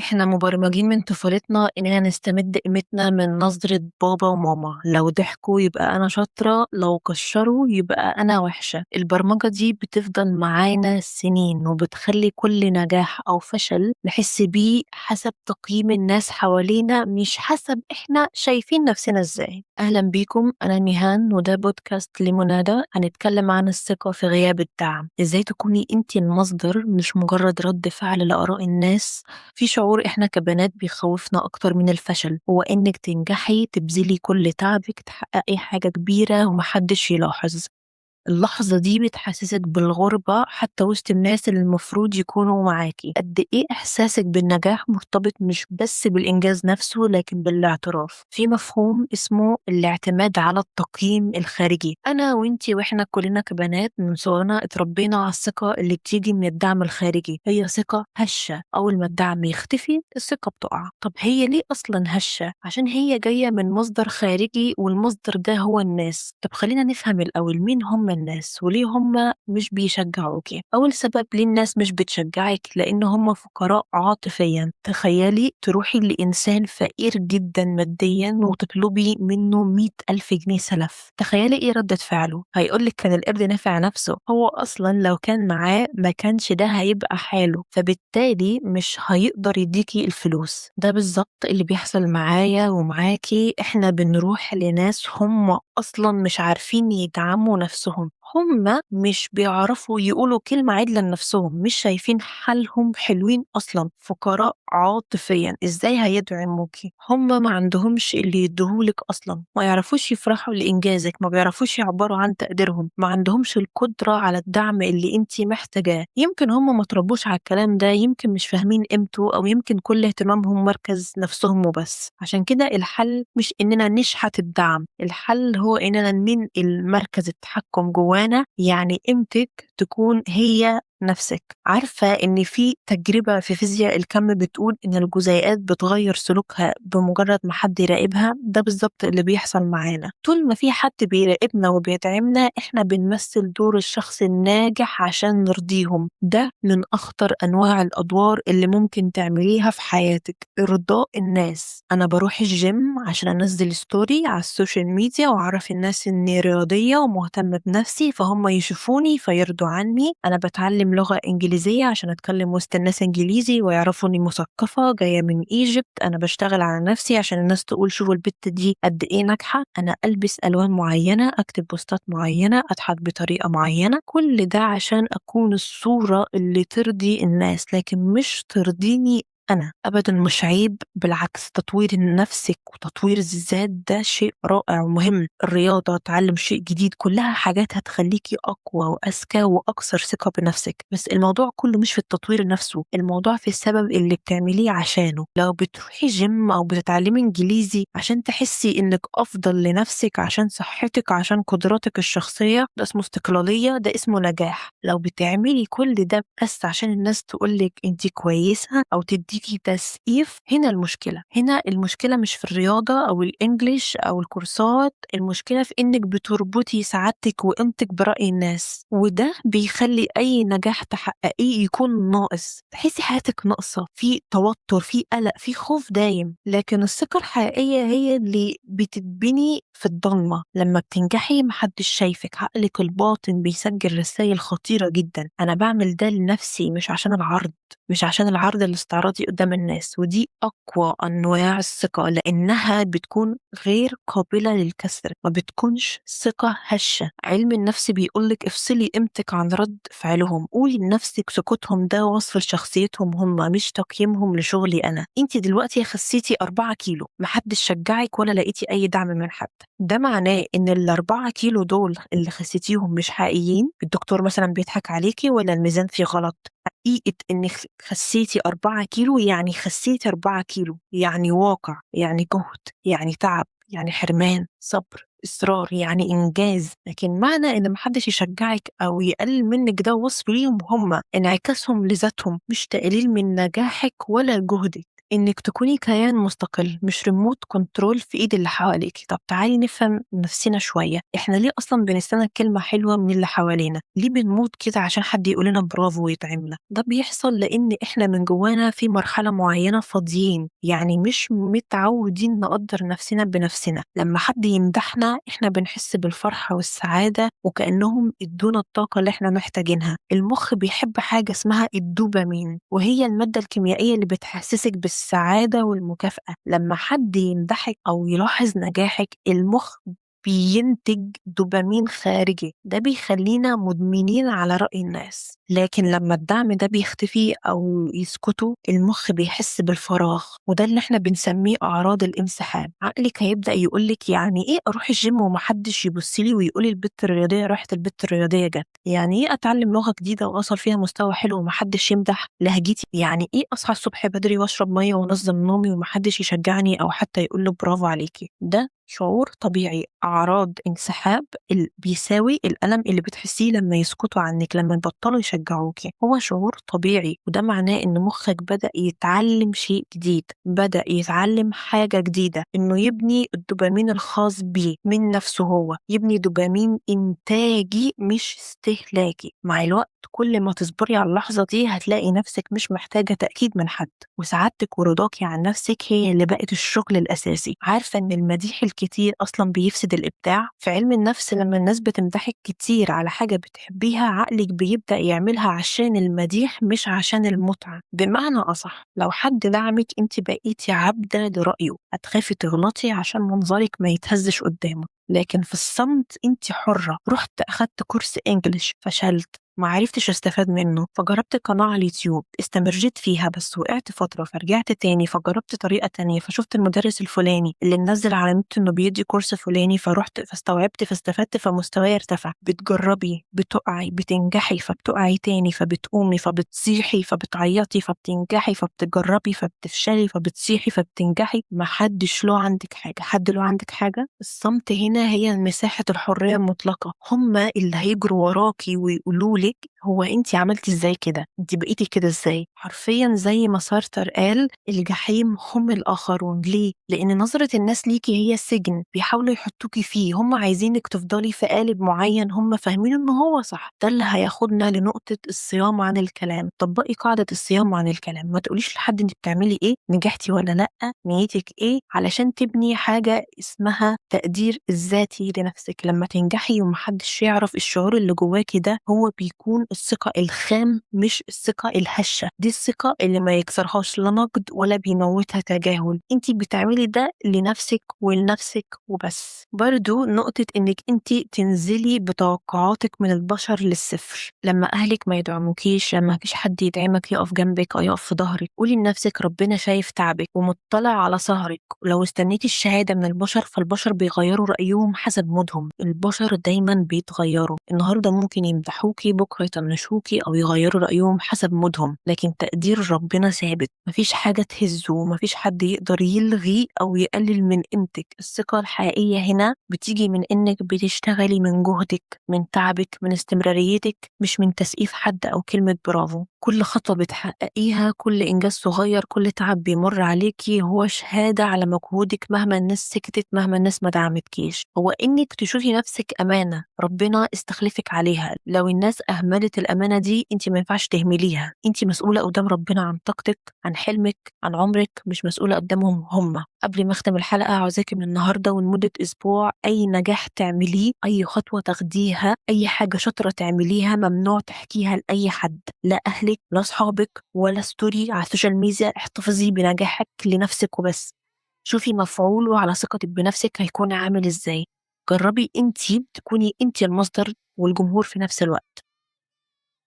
إحنا مبرمجين من طفولتنا إننا نستمد قيمتنا من نظرة بابا وماما، لو ضحكوا يبقى أنا شاطرة، لو كشروا يبقى أنا وحشة. البرمجة دي بتفضل معانا سنين وبتخلي كل نجاح أو فشل نحس بيه حسب تقييم الناس حوالينا، مش حسب إحنا شايفين نفسنا إزاي. أهلا بيكم، أنا نيهان وده بودكاست ليمونادا. هنتكلم عن الثقة في غياب الدعم، إزاي تكوني أنت المصدر مش مجرد رد فعل لآراء الناس. في شعور إحنا كبنات بيخوفنا أكتر من الفشل، هو إنك تنجحي، تبذلي كل تعبك، تحققي حاجة كبيرة ومحدش يلاحظ. اللحظة دي بتحسسك بالغربة حتى وسط الناس اللي المفروض يكونوا معاكي. قد إيه إحساسك بالنجاح مرتبط مش بس بالإنجاز نفسه لكن بالاعتراف. في مفهوم اسمه الاعتماد على التقييم الخارجي. أنا وإنتي وإحنا كلنا كبنات من صغرنا اتربينا على الثقة اللي بتيجي من الدعم الخارجي، هي ثقة هشة، أول ما الدعم يختفي الثقة بتقع. طب هي ليه أصلا هشة؟ عشان هي جاية من مصدر خارجي والمصدر ده هو الناس. طب خلينا نفهم الأول مين هم الناس وليه هم مش بيشجعوكي. أول سبب ليه الناس مش بتشجعك لأن هم فقراء عاطفيا. تخيلي تروحي لإنسان فقير جدا ماديا وتطلبي منه 100,000 جنيه سلف، تخيلي إيه ردة فعله؟ هيقولك كان القرد نافع نفسه، هو أصلا لو كان معاه ما كانش ده هيبقى حاله، فبالتالي مش هيقدر يديكي الفلوس. ده بالظبط اللي بيحصل معايا ومعاكي. إحنا بنروح لناس هم أصلا مش عارفين يدعموا نفسهم، هم مش بيعرفوا يقولوا كلمة عدلة لنفسهم، مش شايفين حالهم حلوين أصلا، فقراء عاطفيا. إزاي هيدعموكي؟ هم ما عندهمش اللي يديهولك أصلا، ما يعرفوش يفرحوا لإنجازك، ما بيعرفوش يعبروا عن تقديرهم، ما عندهمش القدرة على الدعم اللي انتي محتاجاه. يمكن هم ما تربوش على الكلام ده، يمكن مش فاهمين قيمته، أو يمكن كل اهتمامهم مركز نفسهم وبس. عشان كده الحل مش إننا نشحت الدعم، الحل هو إننا ننقل مركز التحكم جوانا، يعني قيمتك تكون هي نفسك. عارفة إن في تجربة في فيزياء الكم بتقول إن الجزيئات بتغير سلوكها بمجرد ما حد يراقبها؟ ده بالظبط اللي بيحصل معانا. طول ما في حد بيراقبنا وبيدعمنا إحنا بنمثل دور الشخص الناجح عشان نرضيهم. ده من أخطر أنواع الأدوار اللي ممكن تعمليها في حياتك، إرضاء الناس. أنا بروح الجيم عشان أنزل story على ال social media وأعرف الناس إني رياضية ومهتمة بنفسي فهم يشوفوني فيرضوا عني. أنا بتعلم لغة إنجليزية عشان أتكلم وسط الناس إنجليزي ويعرفوا إني مثقفة جاية من Egypt. أنا بشتغل على نفسي عشان الناس تقول شوفوا البت دي قد إيه ناجحة. أنا ألبس ألوان معينة، أكتب بوستات معينة، أضحك بطريقة معينة، كل ده عشان أكون الصورة اللي ترضي الناس لكن مش ترضيني أنا. أبداً مش عيب، بالعكس تطوير نفسك وتطوير الذات ده شيء رائع ومهم. الرياضة، تعلم شيء جديد، كلها حاجات هتخليكي أقوى وأذكى وأكثر ثقة بنفسك. بس الموضوع كله مش في التطوير نفسه، الموضوع في السبب اللي بتعمليه عشانه. لو بتروحي جيم أو بتتعلمي إنجليزي عشان تحسي إنك أفضل لنفسك، عشان صحتك، عشان قدراتك الشخصية، ده اسمه استقلالية، ده اسمه نجاح. لو بتعملي كل ده بس عشان الناس تقولك أنت كويسة أو تديكي تسقيف، هنا المشكلة. هنا المشكلة مش في الرياضة أو الإنجليش أو الكورسات، المشكلة في إنك بتربطي سعادتك وقيمتك برأي الناس، وده بيخلي أي نجاح تحققيه يكون ناقص. تحسي حياتك ناقصة، في توتر، في قلق، في خوف دايم. لكن الثقة الحقيقية هي اللي بتتبني في الضلمة. لما بتنجحي محدش شايفك، عقلك الباطن بيسجل رسائل خطيرة جدا. أنا بعمل ده لنفسي مش عشان العرض، مش عشان العرض الاستعراضي قدام الناس. ودي أقوى أنواع الثقة لأنها بتكون غير قابلة للكسر، ما بتكونش ثقة هشة. علم النفس بيقولك افصلي قيمتك عن رد فعلهم، قولي لنفسك سكوتهم ده وصف لشخصيتهم هم، مش تقييمهم لشغلي أنا. انت دلوقتي خسيتي 4 كيلو، محدش شجعك ولا لقيتي أي دعم من حد، ده معناه إن ال4 كيلو دول اللي خسيتيهم مش حقيقيين؟ الدكتور مثلا بيضحك عليكي ولا الميزان فيه غلط؟ حقيقة إنك خسيتي 4 كيلو يعني خسيتي 4 كيلو، يعني واقع، يعني جهد، يعني تعب، يعني حرمان، صبر، إصرار، يعني إنجاز. لكن معنى إن محدش يشجعك أو يقلل منك ده وصف ليهم هم، انعكاسهم لذاتهم، مش تقليل من نجاحك ولا جهدك. إنِّك تكوني كيان مستقل، مش remote control في إيد اللي حواليكِ. طب تعالي نفهم نفسنا شوية، إحنا ليه أصلًا بنستنى كلمة حلوة من اللي حوالينا؟ ليه بنموت كده عشان حد يقول لنا برافو ويدعمنا؟ ده بيحصل لإن إحنا من جوانا في مرحلة معينة فاضيين، يعني مش متعودين نقدّر نفسنا بنفسنا. لما حد يمدحنا إحنا بنحس بالفرحة والسعادة وكأنهم ادونا الطاقة اللي إحنا محتاجينها. المخ بيحب حاجة اسمها الدوبامين، وهي المادة الكيميائية اللي بتحسسك بالسعادة والمكافأة. لما حد يمدحك أو يلاحظ نجاحك المخ بينتج دوبامين خارجي، ده بيخلينا مدمنين على رأي الناس. لكن لما الدعم ده بيختفي أو يسكتوا المخ بيحس بالفراغ، وده اللي احنا بنسميه أعراض الانسحاب. عقلك هيبدأ يقولك يعني إيه أروح الجيم ومحدش يبصلي ويقولي البت الرياضية راحت البت الرياضية جت، يعني إيه أتعلم لغة جديدة وأوصل فيها مستوى حلو ومحدش يمدح لهجتي، يعني إيه أصحى الصبح بدري وأشرب مية وأنظم نومي ومحدش يشجعني أو حتى يقول له برافو عليكي. ده شعور طبيعي، أعراض انسحاب بيساوي الألم اللي بتحسيه لما يسكتوا عنك، لما يبطلوا يشجعوكي. هو شعور طبيعي، وده معناه إن مخك بدأ يتعلم شيء جديد، بدأ يتعلم حاجة جديدة، إنه يبني الدوبامين الخاص بيه من نفسه، هو يبني دوبامين إنتاجي مش استهلاكي. مع الوقت كل ما تصبري على اللحظة دي هتلاقي نفسك مش محتاجة تأكيد من حد، وسعادتك ورضاكي عن نفسك هي اللي بقت الشغل الأساسي. عارفة إن المديح الكتير أصلا بيفسد الإبداع؟ في علم النفس لما الناس بتمدحك كتير على حاجة بتحبيها عقلك بيبدأ يعملها عشان المديح مش عشان المتعة. بمعنى أصح، لو حد دعمك أنت بقيتي عبدة لرأيه، هتخافي تغلطي عشان منظرك ما يتهزش قدامه. لكن في الصمت أنت حرة. رحت أخدت كورس English، فشلت، ما عرفتش استفاد منه، فجربت قناة على اليوتيوب، استمريت فيها بس وقعت فترة، فرجعت تاني، فجربت طريقة تانية، فشفت المدرس الفلاني اللي منزل على النت انه بيدي كورس فلاني، فرحت فاستوعبت فاستفدت فمستواي ارتفع. بتجربي، بتقعي، بتنجحي، فبتقعي تاني، فبتقومي، فبتصيحي، فبتعيطي، فبتنجحي، فبتجربي، فبتفشلي، فبتصيحي، فبتنجحي. ما حدش له عندك حاجة. حد له عندك حاجة؟ الصمت هنا هي مساحة الحرية المطلقة. هما اللي هيجروا وراكي ويقولوا لك هو انت عملتي ازاي كده، انت بقيتي كده ازاي. حرفيا زي ما سارتر قال، الجحيم هم الاخرون. ليه؟ لان نظرة الناس ليكي هي سجن بيحاولوا يحطوكي فيه، هم عايزينك تفضلي في قالب معين هم فاهمين ان هو صح. ده اللي هياخدنا لنقطة الصيام عن الكلام. طبقي قاعدة الصيام عن الكلام، ما تقوليش لحد انت بتعملي ايه، نجحتي ولا لا، نيتك ايه، علشان تبني حاجة اسمها تقدير الذاتي لنفسك. لما تنجحي ومحدش يعرف الشعور اللي جواكي ده، هو بيكون الثقة الخام مش الثقة الهشة. دي الثقة اللي ما يكسرهاش لا نقد ولا بيموتها تجاهل. انت بتعملي ده لنفسك ولنفسك وبس. برضو نقطة انك انت تنزلي بتوقعاتك من البشر للصفر. لما اهلك ما يدعموكيش، لما مفيش حد يدعمك يقف جنبك او يقف في ظهرك، قولي لنفسك ربنا شايف تعبك ومطلع على سهرك. ولو استنيتي الشهادة من البشر فالبشر بيغيروا رأيهم حسب مودهم. البشر دايما بيتغيروا، النهارده ممكن يمدحوكي، بكره يطنشوكي او يغيروا رأيهم حسب مودهم، لكن تقدير ربنا ثابت، مفيش حاجة تهزه، مفيش حد يقدر يلغي او يقلل من قيمتك. الثقة الحقيقية هنا بتيجي من انك بتشتغلي من جهدك، من تعبك، من استمراريتك، مش من تسقيف حد او كلمة برافو. كل خطوة بتحققيها، كل إنجاز صغير، كل تعب بيمر عليكي هو شهادة على مجهودك مهما الناس سكتت، مهما الناس ما دعمتكيش. هو إنك تشوفي نفسك أمانة ربنا استخلفك عليها. لو الناس أهملت الأمانة دي أنت ما ينفعش تهمليها. أنت مسؤولة قدام ربنا عن طاقتك، عن حلمك، عن عمرك، مش مسؤولة قدامهم هم. قبل ما أختم الحلقة عاوزاكي من النهاردة ولمدة أسبوع أي نجاح تعمليه، أي خطوة تاخديها، أي حاجة شاطرة تعمليها، ممنوع تحكيها لأي حد، لا أهلك لا أصحابك ولا story على ال social media. احتفظي بنجاحك لنفسك وبس. شوفي مفعوله على ثقتك بنفسك هيكون عامل إزاي. جربي أنتي تكوني أنتي المصدر والجمهور في نفس الوقت.